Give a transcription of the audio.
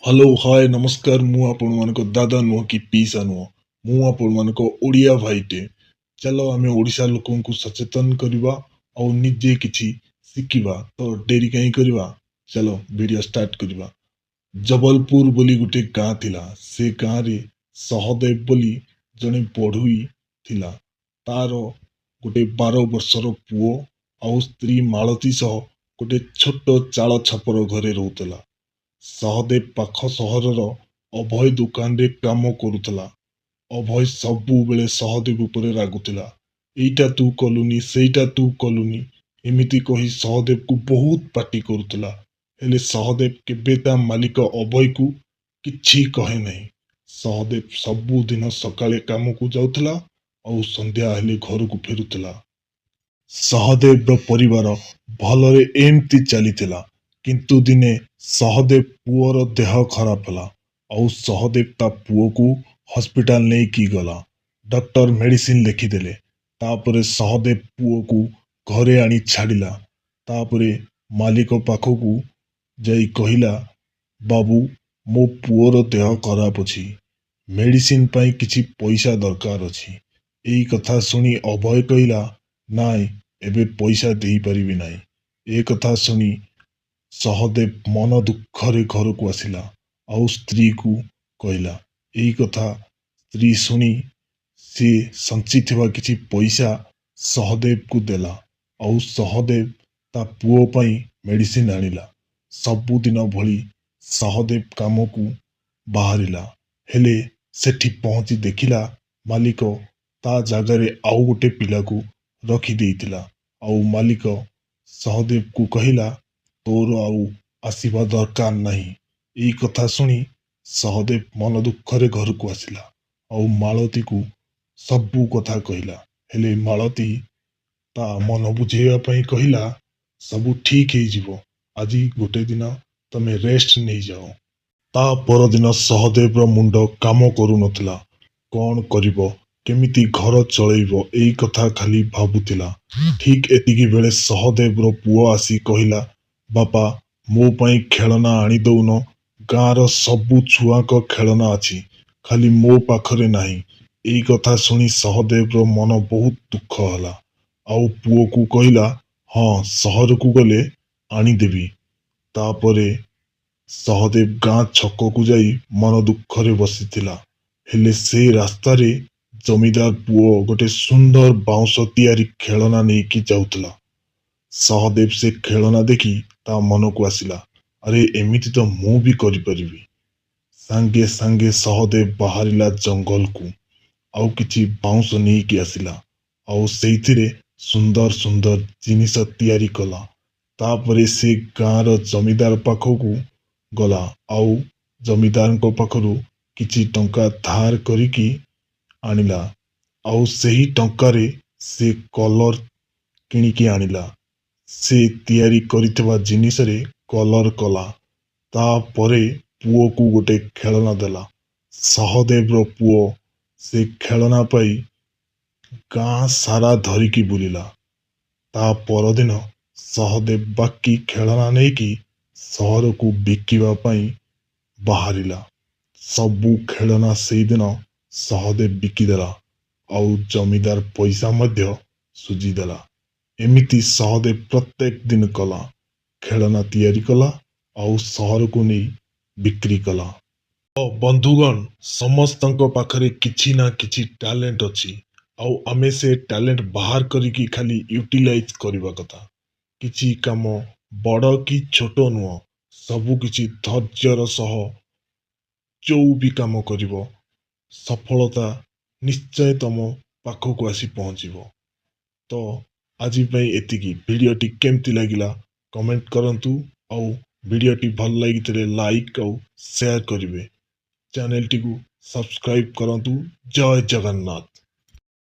Hello, ହାଏ, ନମସ୍କାର। ମୁଁ ଆପଣମାନଙ୍କ ଦାଦା ନୁହଁ କି ପିଇସା ନୁହଁ, ମୁଁ ଆପଣମାନଙ୍କ ଓଡ଼ିଆ ଭାଇଟେ। ଚାଲ, ଆମେ ଓଡ଼ିଶା ଲୋକଙ୍କୁ ସଚେତନ କରିବା ଆଉ ନିଜେ କିଛି ଶିଖିବା। ତ ଡେରି କାହିଁ କରିବା? ଚାଲ, ଭିଡ଼ିଓ ଷ୍ଟାର୍ଟ କରିବା। ଜବଲପୁର ବୋଲି ଗୋଟେ ଗାଁ ଥିଲା। ସେ ଗାଁରେ ସହଦେବ ବୋଲି ଜଣେ ବଢ଼ୁଇ ଥିଲା। ତାର ଗୋଟେ 12 ବର୍ଷର ପୁଅ ଆଉ ସ୍ତ୍ରୀ ମାଳତୀ ସହ ଗୋଟେ ଛୋଟ ଚାଳ ଛପର ଘରେ ରହୁଥିଲା। ସହଦେବ ପାଖ ସହରର ଅଭୟ ଦୋକାନରେ କାମ କରୁଥିଲା। ଅଭୟ ସବୁବେଳେ ସହଦେବ ଉପରେ ରାଗୁଥିଲା। ଏଇଟା ତୁ କଲୁନି, ସେଇଟା ତୁ କଲୁନି, ଏମିତି କହି ସହଦେବକୁ ବହୁତ ପାଟି କରୁଥିଲା। ହେଲେ ସହଦେବ କେବେ ତା ମାଲିକ ଅଭୟକୁ କିଛି କହେ ନାହିଁ। ସହଦେବ ସବୁଦିନ ସକାଳେ କାମକୁ ଯାଉଥିଲା ଆଉ ସନ୍ଧ୍ୟା ହେଲେ ଘରକୁ ଫେରୁଥିଲା। ସହଦେବର ପରିବାର ଭଲରେ ଏମିତି ଚାଲିଥିଲା। କିନ୍ତୁ ଦିନେ ସହଦେବ ପୁଅର ଦେହ ଖରାପ ହେଲା ଆଉ ସହଦେବ ତା ପୁଅକୁ ହସ୍ପିଟାଲ ନେଇକି ଗଲା। ଡକ୍ଟର ମେଡିସିନ ଲେଖିଦେଲେ। ତାପରେ ସହଦେବ ପୁଅକୁ ଘରେ ଆଣି ଛାଡ଼ିଲା। ତାପରେ ମାଲିକ ପାଖକୁ ଯାଇ କହିଲା, ବାବୁ, ମୋ ପୁଅର ଦେହ ଖରାପ ଅଛି, ମେଡିସିନ ପାଇଁ କିଛି ପଇସା ଦରକାର ଅଛି। ଏଇ କଥା ଶୁଣି ଅଭୟ କହିଲା, ନାଇଁ, ଏବେ ପଇସା ଦେଇପାରିବି ନାହିଁ। ଏ କଥା ଶୁଣି ସହଦେବ ମନ ଦୁଃଖରେ ଘରକୁ ଆସିଲା ଆଉ ସ୍ତ୍ରୀକୁ କହିଲା। ଏଇ କଥା ସ୍ତ୍ରୀ ଶୁଣି ସିଏ ସଞ୍ଚିଥିବା କିଛି ପଇସା ସହଦେବକୁ ଦେଲା ଆଉ ସହଦେବ ତା ପୁଅ ପାଇଁ ମେଡିସିନ ଆଣିଲା। ସବୁଦିନ ଭଳି ସହଦେବ କାମକୁ ବାହାରିଲା। ହେଲେ ସେଠି ପହଞ୍ଚି ଦେଖିଲା, ମାଲିକ ତା ଜାଗାରେ ଆଉ ଗୋଟେ ପିଲାକୁ ରଖିଦେଇଥିଲା। ଆଉ ମାଲିକ ସହଦେବକୁ କହିଲା, ତୋର ଆଉ ଆସିବା ଦରକାର ନାହିଁ। ଏଇ କଥା ଶୁଣି ସହଦେବ ମନ ଦୁଃଖରେ ଘରକୁ ଆସିଲା ଆଉ ମାଳତୀକୁ ସବୁ କଥା କହିଲା। ହେଲେ ମାଳତୀ ତା ମନ ବୁଝେଇବା ପାଇଁ କହିଲା, ସବୁ ଠିକ ହେଇଯିବ, ଆଜି ଗୋଟେ ଦିନ ତମେ ରେଷ୍ଟ ନେଇଯାଅ। ତା ପରଦିନ ସହଦେବର ମୁଣ୍ଡ କାମ କରୁନଥିଲା। କ'ଣ କରିବ, କେମିତି ଘର ଚଳେଇବ, ଏଇ କଥା ଖାଲି ଭାବୁଥିଲା। ଠିକ ଏତିକି ବେଳେ ସହଦେବର ପୁଅ ଆସି କହିଲା, ବାପା, ମୋ ପାଇଁ ଖେଳନା ଆଣିଦଉନ। ଗାଁର ସବୁ ଛୁଆଙ୍କ ଖେଳନା ଅଛି, ଖାଲି ମୋ ପାଖରେ ନାହିଁ। ଏଇ କଥା ଶୁଣି ସହଦେବର ମନ ବହୁତ ଦୁଃଖ ହେଲା ଆଉ ପୁଅକୁ କହିଲା, ହଁ, ସହରକୁ ଗଲେ ଆଣିଦେବି। ତାପରେ ସହଦେବ ଗାଁ ଛକକୁ ଯାଇ ମନ ଦୁଃଖରେ ବସିଥିଲା। ହେଲେ ସେ ରାସ୍ତାରେ ଜମିଦାର ପୁଅ ଗୋଟେ ସୁନ୍ଦର ବାଉଁଶ ତିଆରି ଖେଳନା ନେଇକି ଯାଉଥିଲା। ସହଦେବ ସେ ଖେଳନା ଦେଖି ତା ମନକୁ ଆସିଲା, ଆରେ, ଏମିତି ତ ମୁଁ ବି କରିପାରିବି। ସାଙ୍ଗେ ସାଙ୍ଗେ ସହଦେବ ବାହାରିଲା ଜଙ୍ଗଲକୁ ଆଉ କିଛି ବାଉଁଶ ନେଇକି ଆସିଲା ଆଉ ସେଇଥିରେ ସୁନ୍ଦର ସୁନ୍ଦର ଜିନିଷ ତିଆରି କଲା। ତାପରେ ସେ ଗାଁର ଜମିଦାର ପାଖକୁ ଗଲା ଆଉ ଜମିଦାରଙ୍କ ପାଖରୁ କିଛି ଟଙ୍କା ଧାର କରିକି ଆଣିଲା ଆଉ ସେହି ଟଙ୍କାରେ ସେ କଲର କିଣିକି ଆଣିଲା। ସେ ତିଆରି କରିଥିବା ଜିନିଷରେ କଲର କଲା। ତାପରେ ପୁଅକୁ ଗୋଟେ ଖେଳନା ଦେଲା। ସହଦେବର ପୁଅ ସେ ଖେଳନା ପାଇ ଗାଁ ସାରା ଧରିକି ବୁଲିଲା। ତା ପରଦିନ ସହଦେବ ବାକି ଖେଳନା ନେଇକି ସହରକୁ ବିକିବା ପାଇଁ ବାହାରିଲା। ସବୁ ଖେଳନା ସେଇଦିନ ସହଦେବ ବିକିଦେଲା ଆଉ ଜମିଦାର ପଇସା ମଧ୍ୟ ସୁଝିଦେଲା। ଏମିତି ସହଦେବ ପ୍ରତ୍ୟେକ ଦିନ କଲା। ଖେଳନା ତିଆରି କଲା ଆଉ ସହରକୁ ନେଇ ବିକ୍ରି କଲା। ବନ୍ଧୁଗଣ, ସମସ୍ତଙ୍କ ପାଖରେ କିଛି ନା କିଛି ଟ୍ୟାଲେଣ୍ଟ ଅଛି ଆଉ ଆମେ ସେ ଟ୍ୟାଲେଣ୍ଟ ବାହାର କରିକି ଖାଲି ୟୁଟିଲାଇଜ କରିବା କଥା। କିଛି କାମ ବଡ଼ କି ଛୋଟ ନୁହଁ। ସବୁ କିଛି ଧୈର୍ଯ୍ୟର ସହ ଯୋଉ ବି କାମ କରିବ, ସଫଳତା ନିଶ୍ଚୟ ତମ ପାଖକୁ ଆସି ପହଞ୍ଚିବ। ତ ଆଜି ପାଇଁ ଏତିକି। ଭିଡ଼ିଓଟି କେମିତି ଲାଗିଲା କମେଣ୍ଟ କରନ୍ତୁ ଆଉ ଭିଡ଼ିଓଟି ଭଲ ଲାଗିଥିଲେ ଲାଇକ୍ ଆଉ ସେୟାର କରିବେ। ଚ୍ୟାନେଲଟିକୁ ସବସ୍କ୍ରାଇବ କରନ୍ତୁ। ଜୟ ଜଗନ୍ନାଥ।